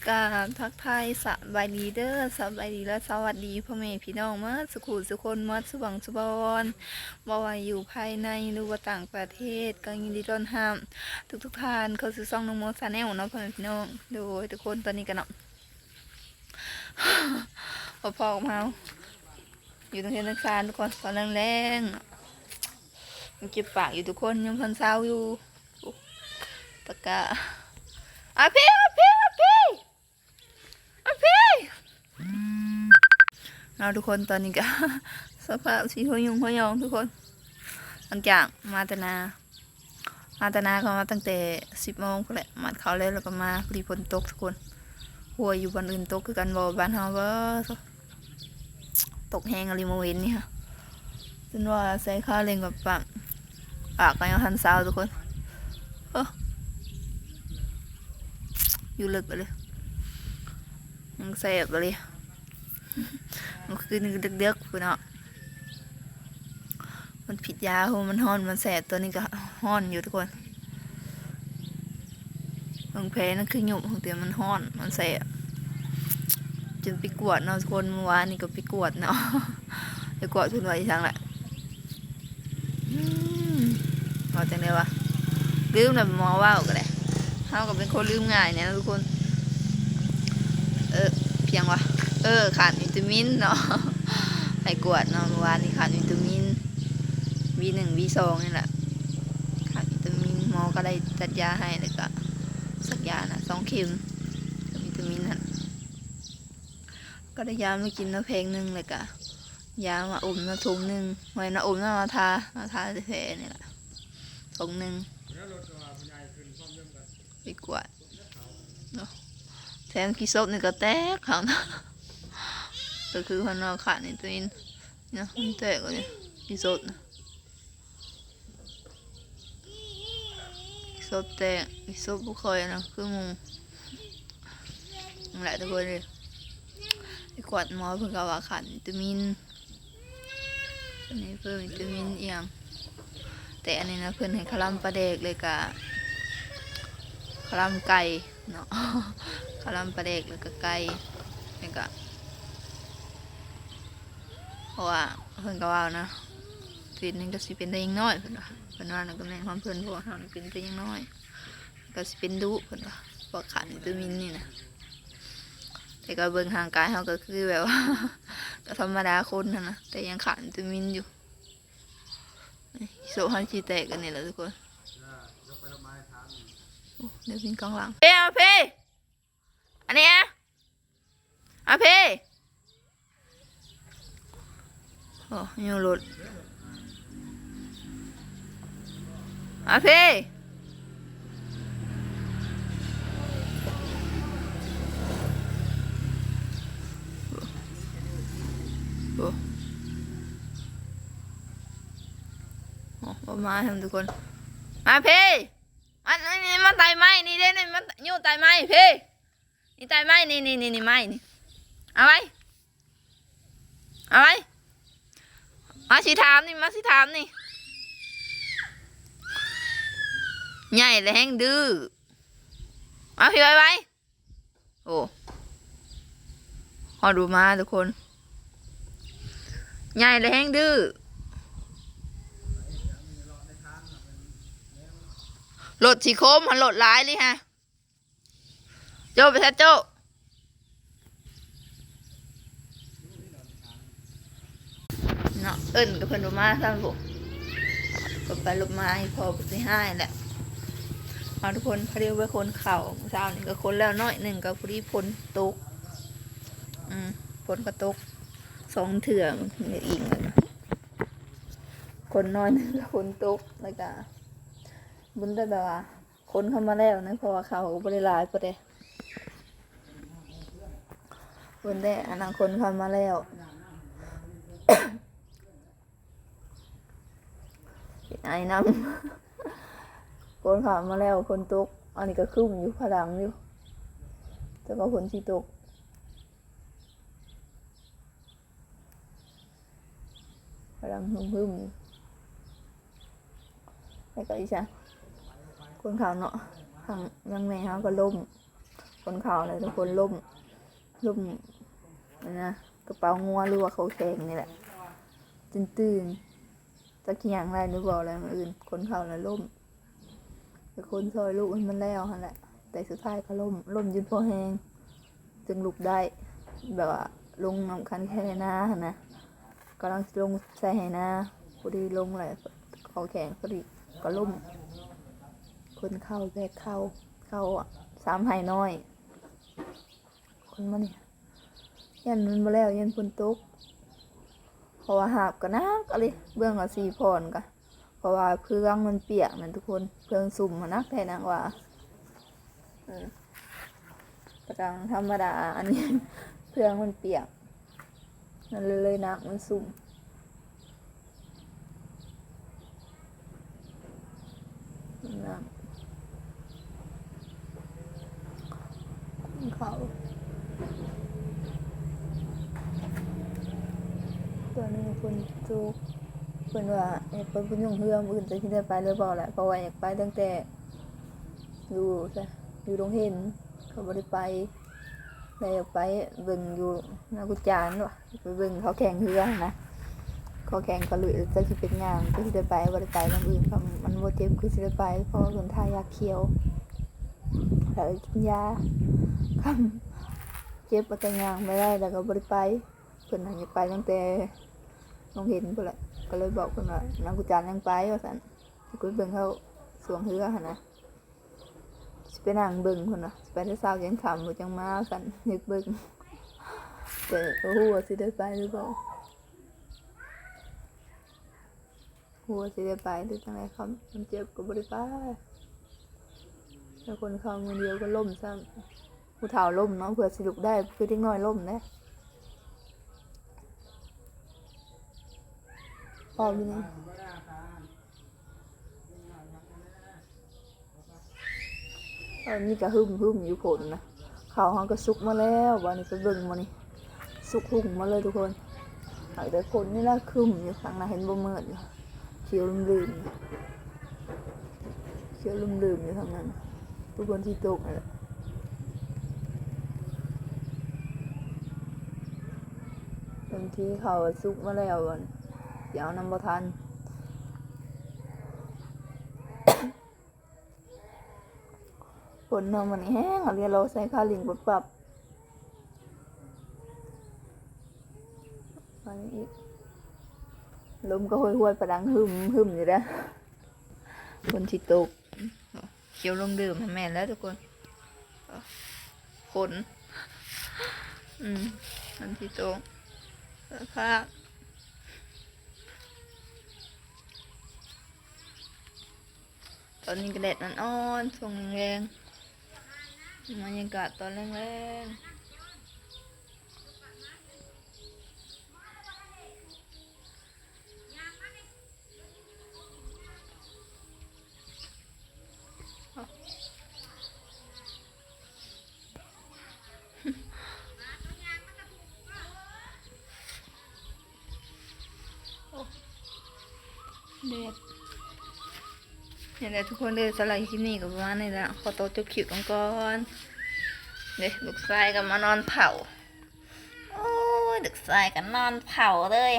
ກາບທັກທາຍສະບາຍດີເດີ ສະບາຍດີ ແລະ ສະຫວັດດີພໍ່ແມ່ພີ່ນ້ອງໝົດສູ່ຄູ່ສູ່ຄົນ ໝົດສູ່ບ່ອນສູ່ບ່ອນ ບໍ່ວ່າຢູ່ພາຍໃນ ຫຼືວ່າຕ່າງປະເທດ ກໍຍິນດີຕ້ອນຮັບທຸກໆທ່ານເຂົ້າສູ່ຊ່ອງນ້ອງໂມ Channel ເນາະ ພໍ່ແມ່ພີ່ນ້ອງ. ໂດຍ ທຸກຄົນ ຕອນນີ້ກໍເນາະ ພໍ້ກັບເຮົາຢູ່ໂຮງຮຽນນັກສຶກສາທຸກຄົນ ຕອນແລງໆ ເນາະ ຍັງເຈັບປາກຢູ່ທຸກຄົນ ຍັງພັນເຊົາຢູ່. ໂອ້ ຕະກະ ອາເພ ອາເພ ອາເພ ອາເພ ເນາະ ທຸກຄົນ. ຕອນນີ້ກະສະພາບຊິຫົວຍຸງຫົວຍອງທຸກຄົນ ຫຼັງຈາກມາແຕ່ນາ ມາແຕ່ນາກໍມາຕັ້ງແຕ່ສິບໂມງພຸ້ນແຫຼະ ໝັດເຂົ້າແລ້ວ ແລ້ວກໍມາ ພໍດີຝົນຕົກທຸກຄົນ. ຫົວຢູ່ບ່ອນອື່ນຕົກຄືກັນບໍ່ ບ້ານເຮົາບໍ່? ຕົກແຮງອີ່ຫຼີມື້ເວັນນີ້ ຈົນວ່າໃສ່ຂາເລັ່ງແບບປາກ ປາກກໍຍັງທັນເຊົາທຸກຄົນ. ເອີ ຢູ່ເລິກອີ່ຫຼີ ຍັງແສບອີ່ຫຼີ ມື້ຄືນເດິກໆພຸ້ນເນາະ. ມັນພິດຢາ ໂຫ ມັນຮ້ອນ ມັນແສບ ຕອນນີ້ກໍຮ້ອນຢູ່ທຸກຄົນ. ເບິ່ງແຜນັ້ນຄືຍຸບ ແຕ່ມັນຮ້ອນ ມັນແສບ ຈົນໄປກວດເນາະທຸກຄົນ. ມື້ວານນີ້ກໍໄປກວດເນາະ ໄປກວດເພິ່ນວ່າອີ່ຫຍັງລະ ອືມ ເວົ້າຈັ່ງໃດວະ ລືມແລ້ວ ໝໍເວົ້າກໍໄດ້ ເຮົາກໍເປັນຄົນລືມງ່າຍແດ່ເນາະທຸກຄົນ. ເອີ ພຽງວ່າ ເອີ ຂາດວິຕາມິນເນາະ ໃຫ້ກວດເນາະ ມື້ວານນີ້ຂາດວິຕາມິນ ວີໜຶ່ງ ວີສອງ ນີ້ແຫຼະ ຂາດວິຕາມິນ. ໝໍກໍໄດ້ຈັດຢາໃຫ້ ແລ້ວກໍສັກຢານະ ສອງເຂັມ ວິຕາມິນຫັ້ນ ກໍໄດ້ຢາມາກິນເນາະ ແຜງໜຶ່ງ ແລ້ວກໍຢາມາອົມເນາະ ຖົງໜຶ່ງ ບໍ່ແມ່ນວ່າອົມເນາະ ມາທາ ມາທາແທ້ໆ ນີ້ແຫຼະ ຖົງໜຶ່ງ ໄປກວດເນາະ. ແຖມຂີ້ສົບນີ້ກໍແຕກເຂົານະ ກໍຄືເພິ່ນວ່າຂາດວິຕາມິນເນາະ ມັນແຕກເລີຍ ຂີ້ສົບນະ. ສົບແຕກ ສົບບໍ່ຄ່ອຍນະ ຄືໝູ່ ນັ້ນແຫຼະທຸກຄົນເອີຍ. ໄປກວດໝໍເພິ່ນກໍວ່າຂາດວິຕາມິນ ອັນນີ້ເພີ່ມວິຕາມິນອີ່ຫຍັງ ແຕ່ອັນນີ້ນະ ເພິ່ນໃຫ້ຄະລຳປາແດກ ແລ້ວກະຄະລຳໄກ່ເນາະ ຄະລຳປາແດກ ແລ້ວກະໄກ່ ແລ້ວກະ ເພາະວ່າເພິ່ນກໍເວົ້ານະ ເປັນນີ້ກໍຊິເປັນແຕ່ຍັງນ້ອຍ ເພິ່ນວ່າ ເພິ່ນວ່ານັ້ນກໍແມ່ນຄວາມເພິ່ນ ເພາະວ່າເຮົານີ້ເປັນແຕ່ຍັງນ້ອຍ ກໍຊິເປັນດຸ ເພິ່ນວ່າ ພວກຂາດວິຕາມິນນີ້ນະ. ແຕ່ກໍເບິ່ງຮ່າງກາຍເຮົາກໍຄືແບບວ່າ ກໍທຳມະດາຄົນຫັ້ນນະ ແຕ່ຍັງຂາດວິຕາມິນຢູ່. ໂຊະເຮົາຊິແຕກອັນນີ້ແຫຼະທຸກຄົນ. ໂອ້ ໄດ້ຍິນກອງຫຼັງ ເພ ເພ ອັນນີ້ອະ ອາເພ ໂອ້ ຢູ່ລົດ ອາເພ ໂອ້ ໂອ້ ບໍ່ມານຳທຸກຄົນ ອາເພ ມາ ນີ້ ມາໄຕ່ໄມ້ນີ້ເດ້ ນີ້ ມາຢູ່ໄຕ່ໄມ້ພີ້ ນີ້ໄຕ່ໄມ້ ນີ້ ນີ້ ນີ້ ນີ້ໄມ້ນີ້ ເອົາໄວ້ ເອົາໄວ້ ມາຊິຖາມນີ້ ມາຊິຖາມນີ້ ໃຫຍ່ແລ້ວແຮ່ງດື້ ມາພີ້ໄວໆ. ໂອ້ ຮອດບໍ່ມາທຸກຄົນ ໃຫຍ່ແລ້ວແຮ່ງດື້ ລົດຊິຄົມຫັ້ນ ລົດຫຼາຍເລີຍຮະ. ໂຈ້ ໄປແທ້ໂຈ້ ເນາະ ເອີ້ນກໍເພິ່ນບໍ່ມາຊ້ຳພຸ້ນ ກໍໄປລົບມາອີ່ພໍກໍຊິຮ້າຍແຫຼະ. ເອົາທຸກຄົນ ພໍດີໄປຂົນເຂົ້າ ເຊົ້ານີ້ກໍຂົນແລ້ວໜ້ອຍໜຶ່ງ ກໍພໍດີຝົນຕົກ ອືມ ຝົນກໍຕົກສອງເທື່ອ ມັນກໍອີງ ແລ້ວກໍຂົນໜ້ອຍໜຶ່ງກໍຝົນຕົກ ແລ້ວກໍບຸນໄດ້ແບບວ່າ ຂົນເຂົ້າມາແລ້ວນະ ເພາະວ່າເຂົ້າກໍບໍ່ໄດ້ຫຼາຍປານໃດ ເພິ່ນໄດ້ອັນນັ້ນຂົນເຂົ້າມາແລ້ວ ເປັນໄອນຳ ຂົນເຂົ້າມາແລ້ວ ຝົນຕົກ ອັນນີ້ກໍຄຶ້ມຢູ່ ຟ້າດັງຢູ່ ແຕ່ກໍຝົນຊິຕົກ. ກຳລັງຮຶມໆ ແລ້ວກໍອີກຊະ ຄົນເຂົາເນາະ ທາງນາງແມ່ເຮົາກໍລົ້ມ ຄົນເຂົາແຫຼະທຸກຄົນ ລົ້ມ ລົ້ມ ອັນນະ ກະເປົາງົວ ຫຼືວ່າເຂົາແຂງນີ້ແຫຼະ ຕື່ນໆ ຈັກຊິຍ່າງໄດ້ຫຼືບໍ່ແຫຼະມື້ອື່ນ. ຄົນເຂົາລະລົ້ມ ແຕ່ຄົນຊ່ອຍລຸກໃຫ້ມັນແລ້ວຫັ້ນແຫຼະ ແຕ່ສຸດທ້າຍກໍລົ້ມ ລົ້ມຢຸດພໍແຮງ ຈຶ່ງລຸກໄດ້ ແບບວ່າລົງນຳຄັນແຄນາຫັ້ນນະ ກຳລັງຊິລົງໃສ່ໄຮ່ນາ ພໍດີລົງແລ້ວ ເຂົ້າແຂງພໍດີກໍລົ້ມ. ຄົນເຂົາແບກເຂົ້າ ເຂົ້າສາມໄຮ່ນ້ອຍ ຄົນມານີ້ ຢ້ານມັນບໍ່ແລ້ວ ຢ້ານຝົນຕົກ ເພາະວ່າຫາບກໍໜັກອີ່ຫຼີ ເບື້ອງລະສີ່ຜ່ອນກະ ເພາະວ່າເຟືອງມັນປຽກນະທຸກຄົນ ເຟືອງຊຸ່ມ ມັນໜັກແທ້ໜັກວ່າ ເອີ ກະຈັ່ງທຳມະດາ ອັນນີ້ເຟືອງມັນປຽກ ມັນເລີຍໜັກ ມັນຊຸ່ມ ໜັກ ເຂົ້າ ຕອນນີ້ຝົນຕົກ ເພິ່ນວ່າໃຫ້ໄປບຸນຍົງເຮືອ ມື້ອື່ນຈັ່ງຊິໄດ້ໄປຫຼືບໍ່ແຫຼະ ເພາະວ່າຢາກໄປຕັ້ງແຕ່ຢູ່ ຢູ່ດົງເຫັນ ກໍບໍ່ໄດ້ໄປ ແລ້ວຢາກໄປເບິ່ງຢູ່ນາກຸຈານວ່າ ໄປເບິ່ງເຂົາແຂ່ງເຮືອຫັ້ນນະ ເຂົາແຂ່ງກະລຸຍ ຈັກຊິເປັນຫຍັງ ຈັກຊິໄດ້ໄປບໍ່ໄດ້ໄປ ມື້ອື່ນຄັນມັນບໍ່ເຈັບຄືຊິໄດ້ໄປ ເພາະວ່າເພິ່ນທາຢາຂຽວ ແລ້ວກິນຢາ ຄັນເຈັບແລ້ວກໍຍ່າງບໍ່ໄດ້ ແລ້ວກໍບໍ່ໄດ້ໄປ. ເພິ່ນຫັ້ນຢາກໄປຕັ້ງແຕ່ໂຮງຮຽນພຸ້ນແຫຼະ ກໍເລີຍບອກເພິ່ນວ່າ ນາກຸຈານຍັງໄປວ່າຊັ້ນ ຊິໄປເບິ່ງເຂົາຊ່ວງເຮືອຫັ້ນນະ ຊິໄປນັ່ງເບິ່ງເພິ່ນວ່າ ຊິໄປແຕ່ເຊົ້າຢັນຄ່ຳພຸ້ນຈັ່ງມາວ່າຊັ້ນ ຢາກເບິ່ງ ແຕ່ບໍ່ຮູ້ວ່າຊິໄດ້ໄປຫຼືບໍ່ ບໍ່ຮູ້ວ່າຊິໄດ້ໄປຫຼືຈັ່ງໃດ ຄັນມັນເຈັບກໍບໍ່ໄດ້ໄປ ແລ້ວຄົນເຂົາມື້ດຽວກໍລົ້ມຊ້ຳ ຜູ້ເຖົ້າລົ້ມເນາະ ເພື່ອຊິລຸກໄດ້ ຄືເດັກນ້ອຍລົ້ມເດ້ ພ້ອມຢູ່ນີ້ ຕອນນີ້ກະຫຶ້ມໆຢູ່ ຝົນນະ ເຂົ້າເຮົາກະສຸກມາແລ້ວ ບາດນີ້ໄປເບິ່ງໝົດນີ້ ສຸກຫຸ່ງໝົດເລີຍທຸກຄົນ ຫາກແຕ່ຝົນນີ້ລະຄຶ້ມຢູ່ ທາງນັ້ນເຫັນບໍ່ມືດຢູ່ ຂຽວລຶ້ມໆ ຂຽວລຶ້ມໆຢູ່ທາງນັ້ນ ຄືຝົນຊິຕົກຫັ້ນແຫຼະ ບາງທີເຂົ້າສຸກມາແລ້ວ ຊິເອົານຳບໍ່ທັນ ຝົນເນາະ ມື້ນີ້ແຮງອີ່ຫຼີ ລໍໃສ່ຂາລິງປັບໆ ມານີ້ອີກ ລົມກໍຫ້ວຍໆ ປະດັງຫຶ້ມໆຢູ່ເດ້ ຝົນຊິຕົກ ຂຽວລົງດື່ມ ແມ່ນແລ້ວທຸກຄົນ ຝົນ ອືມ ຝົນຊິຕົກ ພາກ ຕອນນີ້ກໍແດດອ່ອນໆ ຊ່ວງແລງໆ ບັນຍາກາດຕອນແລງໆ. ໂອ້ ແດດ ນີ້ແຫຼະທຸກຄົນເອີຍ ສຳລັບຄລິບນີ້ກໍປະມານນີ້ແຫຼະ ຂໍໂຕຈົບຄລິບລົງກ່ອນເດ້. ລູກຊາຍກໍມານອນເຝົ້າ ໂອ້ຍ ລູກຊາຍກໍນອນເຝົ້າເລີຍ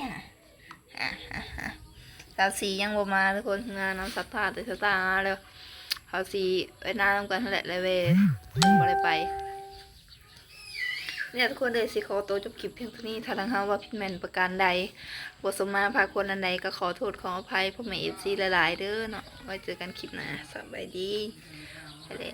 ສາວສີຍັງບໍ່ມາທຸກຄົນ ງານນຳສັດທາ ແຕ່ສັດທາມາແລ້ວ ເຮົາຊິໄປນານຳກັນຫັ້ນແຫຼະ ແລະເວ ຍັງບໍ່ໄດ້ໄປ. ນີ້ແຫຼະທຸກຄົນເອີຍ ຊິຂໍໂຕຈົບຄລິບພຽງເທົ່ານີ້ ຖ້າທາງເຮົາເວົ້າຜິດແມ່ນປະການໃດ ບໍ່ສົມມາພາຄວນອັນໃດ ກໍຂໍໂທດຂໍອະໄພພໍ່ແມ່ເອັຟຊີຫຼາຍໆເດີເນາະ ໄວ້ເຈີກັນຄລິບໜ້າ ສະບາຍດີ ໄປແລ້